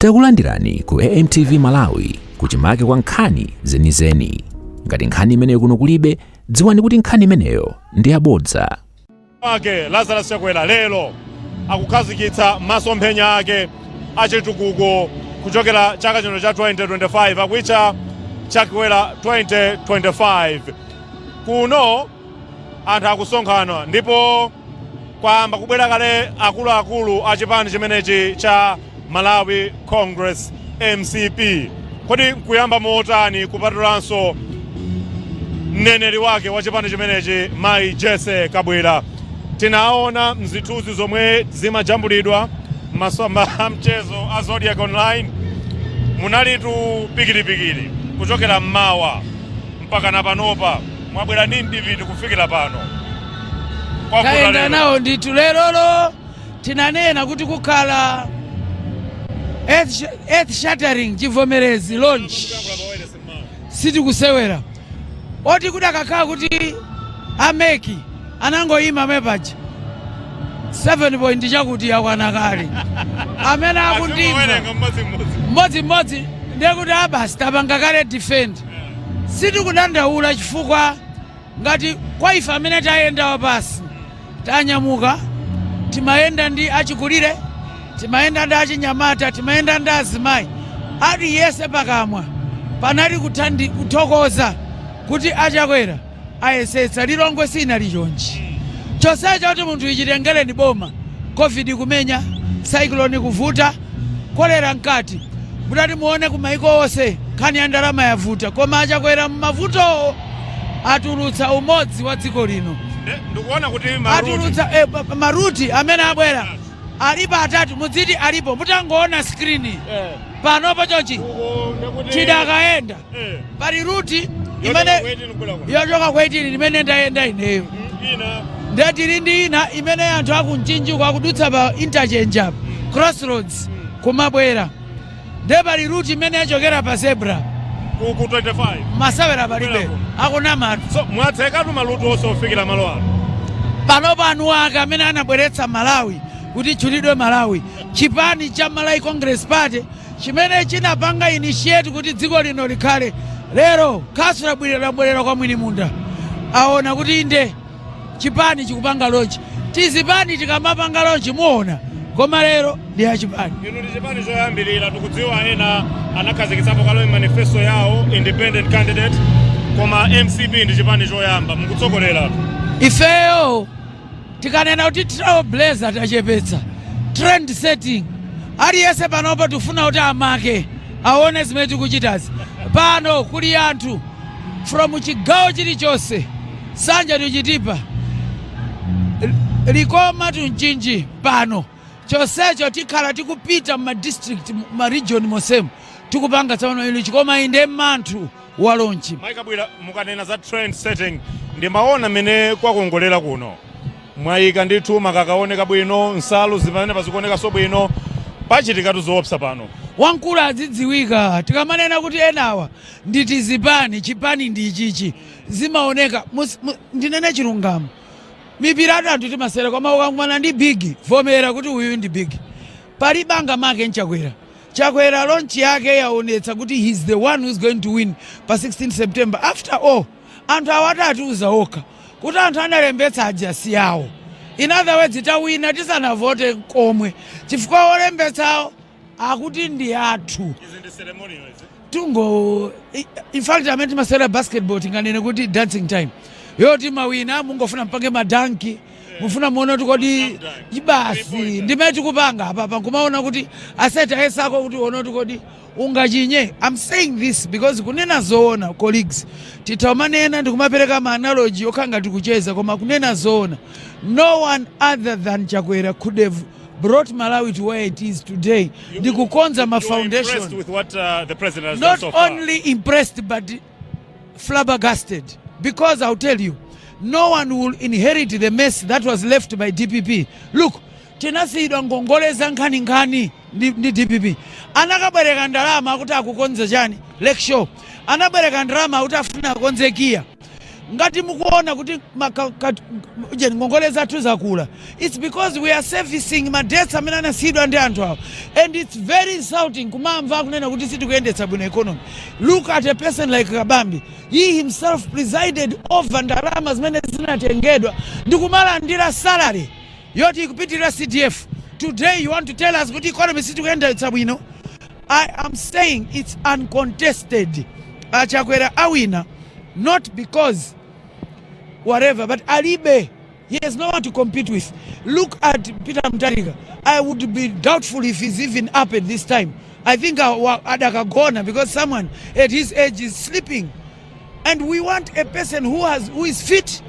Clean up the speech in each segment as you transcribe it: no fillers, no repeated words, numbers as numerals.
Takulandirani ku AMTV Malawi, kuchimake kwa nkhani zenizeni. Ngati nkhani imeneyo kuno kulibe, dziwani kuti nkhani imeneyo ndi yabodza. Ake Lazarus Chakwera lero akukhazikitsa masomphenya ake achitukuko kuchokera chaka chino cha 2025, akuitcha Chakwera 2025. Kuno anthu akusonkhana ndipo kwayamba kubwera kale akuluakulu a chipani chimenechi cha Malawi Congress, MCP. Kodi nkuyamba motani, kupatulanso mneneri wake wa chipani chimenechi, Mayi Jesse Kabwera? Tinaona mzithunzi zomwe zimajambulidwa masamba a mchezo a Zodiac Online, munalitu pikiripikiri kuchokera mmawa mpaka na panopa. Mwabwera ndi mdipiti kufikira pano. Kwavuta Tayenda lero. Nawo ndithu. Lerolo tinanena kuti kukhala earth shattering chivomerezi, launch. Sitikusewera oti kudakakhala kuti a MEC anangoyima mepaja 7 point chakuti yakwana kale amene akundimva. Azingowerenga mmodzimmodzi. Mmodzimmodzi, ndiye kuti abasi tapanga kale defend. Sitikudandaula chifukwa ngati kwa ife amene tayenda wapasi, tanyamuka, timayenda ndi achikulire, timayenda ndi achinyamata, timayenda ndi azimayi, aliyense pakamwa panali kuthokoza kuti aChakwera ayesetsa. Lilongwe sinali chonchi. Chonsecho kuti munthu ichitengereni boma, COVID kumenya, cyclone kuvuta, kolera mkati, mutati muone ku maiko onse nkhani ya ndalama yavuta, koma aChakwera mmavutowo atulutsa umodzi wa dziko lino. Ndikuona kuti ma route Atulutsa ma route amene abwera alipo atatu. Mudziti alipo, mutangoona screen panopo chonchi. Uko ndekuti Tidakayenda pali route imene yochoka ku 18 kubwera kuno. Yochoka ku 18 imene ndayenda ineyo. Ina? Ndiye tili ndi ina imene anthu akumchinjiko akudutsa pa interchange apa, crossroads, kumabwera. Ndiye pali route imene yachokera pa zebra. Ku 25. Masewera palibe, akunamatu. So mwatsekatu ma route onse ofikira malo ano. Pano panu ake amene anabweretsa Malawi kuti tchulidwe Malawi, chipani cha Malawi Congress Party chimene chinapanga initiate kuti dziko lino likhale lero, khasu labwerera kwa mwini munda. Aona kuti inde, chipani chikupanga launch. Tizipani tikamapanga launch muona, koma lero ndi achipani. Inu ndi chipani choyambirira. Tikudziwa ena anakhazikitsapo kale manifesto yawo, independent candidate, koma MCP ndi chipani choyamba, mukutsogoleratu. Ifeyo tikanena kuti trailblazer, tachepetsa, trend setting. Aliyense panopo tifuna kuti amake aone zimene tikuchitazi. Pano kuli anthu from chigawo chilichonse, Nsanje to Chitipa, Likoma to Mchinji. Pano chonsecho tikhala tikupita mma district, ma region monsemo, tikupanga tsopano ili chikoma inde manthu wa launch. Mayi Kabwera, mukanena za trend setting, ndimaona mmene kwakongolera kuno. Mwayika ndithu makakaoneka bwino, nsalu zimene pazikuonekanso bwino. Pachitikatu zoopsa pano. Wamkulu azidziwika. Tikamanena kuti enawa ndi tizipani, chipani ndi ichichi, zimaoneka. Ndinene chilungamo, mipiratu anthu timasera, koma ukakumana ndi big, vomera kuti uyu ndi big. Palibe angamake nChakwera. Chakwera launch yake yaonetsa kuti he's the one who's going to win pa 16 September. After all, anthu awati atiuza okha kuti anthu analembetsa aja si awo. In other words, tawina tisanavote komwe, chifukwa olembetsawo akuti ndi athu. Izi ndi ceremonial izi. Tungo in fact amene timasewera basketball tinganene kuti dancing time yoti mawina, mungofuna mpange ma dunk, mufuna muone kuti kodi basi ndimene tikupanga apapa, nkumaona kuti aseti ayesako kuti uone kuti kodi ungachinye. I'm saying this because kunena zoona, colleagues, titaumanena ndikumapereka ma analogy okha ngati kucheza, koma kunena zoona, no one other than Chakwera could have brought Malawi to where it is today, ndikukonza ma You are impressed foundation. with what the president has done Not so far? only impressed but flabbergasted, because I'll tell you, no one will inherit the mess that was left by DPP. Look, tinasiyidwa ngongole za nkhaninkhani ndi DPP. Anakabwereka ndalama akuti akukonza chani, Lakeshore. Anabwereka ndalama akuti afuna akonze KIA. Ngati mukuona kuti ujeni ngongole zathu zakula, it's because we are servicing ma debts amene anasiyidwa ndi anthu awo, and it's very insulting kumamva akunena kuti sitikuyendetsa bwino economy. Look at a person like Kabambe. He himself presided over ndalama zimene zinatengedwa ndi kumalandira salary yoti ikupitirira CDF. Today you want to tell us kuti economy sitikuyendetsa bwino. I am saying it's uncontested. Achakwera awina, not because whatever, but alibe, he has no one to compete with. Look at Peter Mutharika. I would be doubtful if he's even up at this time. I think adakagona, because someone at his age is sleeping, and we want a person who is fit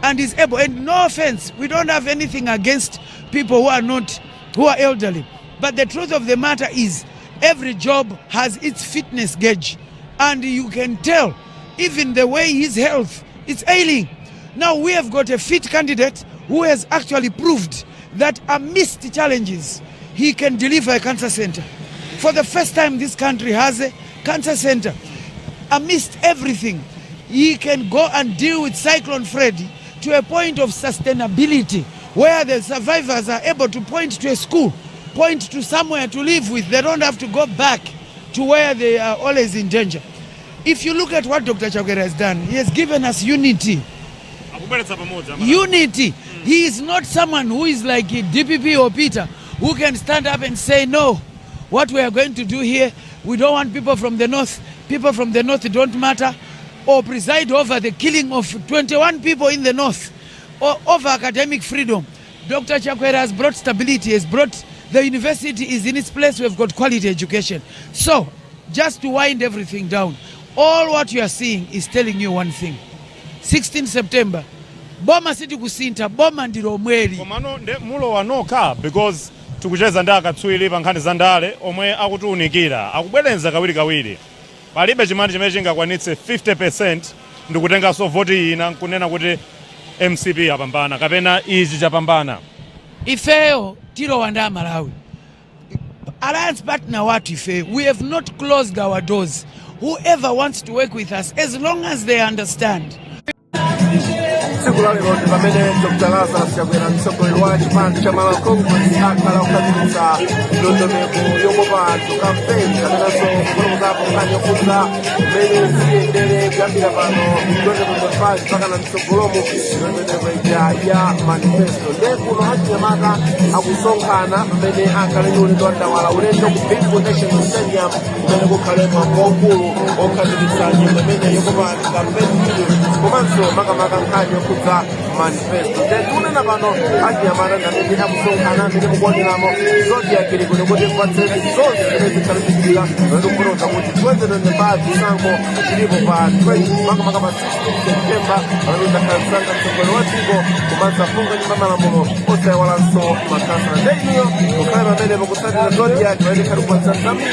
and is able. And no offense, we don't have anything against people who are not who are elderly, but the truth of the matter is every job has its fitness gauge, and you can tell even the way his health is ailing. Now we have got a fit candidate who has actually proved that amidst challenges he can deliver a cancer center. For the first time, this country has a cancer center. Amidst everything, he can go and deal with Cyclone Freddy to a point of sustainability where the survivors are able to point to a school, point to somewhere to live with. They don't have to go back to where they are always in danger. If you look at what Dr. Chakwera has done, he has given us unity. Akubweretsa pamodzi. Unity. He is not someone who is like DPP or Peter, who can stand up and say, "No, what we are going to do here, we don't want people from the north. People from the north don't matter," or preside over the killing of 21 people in the north, or over academic freedom. Dr. Chakwera has brought stability, has brought the university is in its place. We've got quality education. So, just to wind everything down, all what you are seeing is telling you one thing. 16 September, boma sitikusintha, boma ndilomweli. Komano nde mulowa nokha, because tikucheza ndi akatswiri pa nkhani za ndale omwe akutiunikira, akubwerenza kawirikawiri, palibe chimene chimene chingakwanitse 50% ndikutenganso voti ina nkunena kuti MCP apambana kapena ichi chapambana. Ifeyo tilowa ndi Amalawi. Alliance partner wathu ifeyo, we have not closed our doors. Whoever wants to work with us, as long as they understand. Tsiku la lero ndi pamene Dr Lazarus Chakwera, mtsogoleri wa chipani cha Malawi Congress, akhala kukhazikitsa ndondomeko yokopa anthu, kampeni, kapenanso kufotokozapo nkhani yokhudza mmene ziyendere kuyambira pano 2025 mpaka na mtsogolomo, ndondomeko ija ya manifesto. Nde kuno achinyamata akusonkhana pamene akhale ndi ulendo wa ndawala, ulendo ku Bingu National Stadium, kumene kukhale mwambo waukulu okhazikitsa nyengo imene yokopa anthu, kampeni iyi, komanso makamaka nkhani yokhudza manifesto. Nde tikunena pano achinyamata ndamene akusonkhana amene mukuoneramo. Zodiak ili kuno kuti kupatseni zonse zimene zikhale zichitika, pamene tikufotokoza kuti 2025 chisankho chilipo pa 20, makamaka pa 16 September, pamene udzakhala kusankha mtsogoleri wa dziko komanso aphungu a nyumba malamulo, osayiwalanso makhansala. Nde inuyo mukhale pamenepo kutsatira Zodiak, pamene ikhale kupatsani zambiri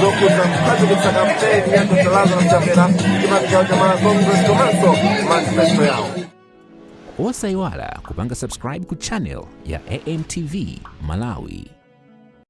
zokhudza kukhazikitsa kampeni ya Dr Lazarus Chakwera, chipani chawo cha Malawi Congress, komanso manifesto yawo. Osayiwala kupanga subscribe ku channel ya AMTV Malawi.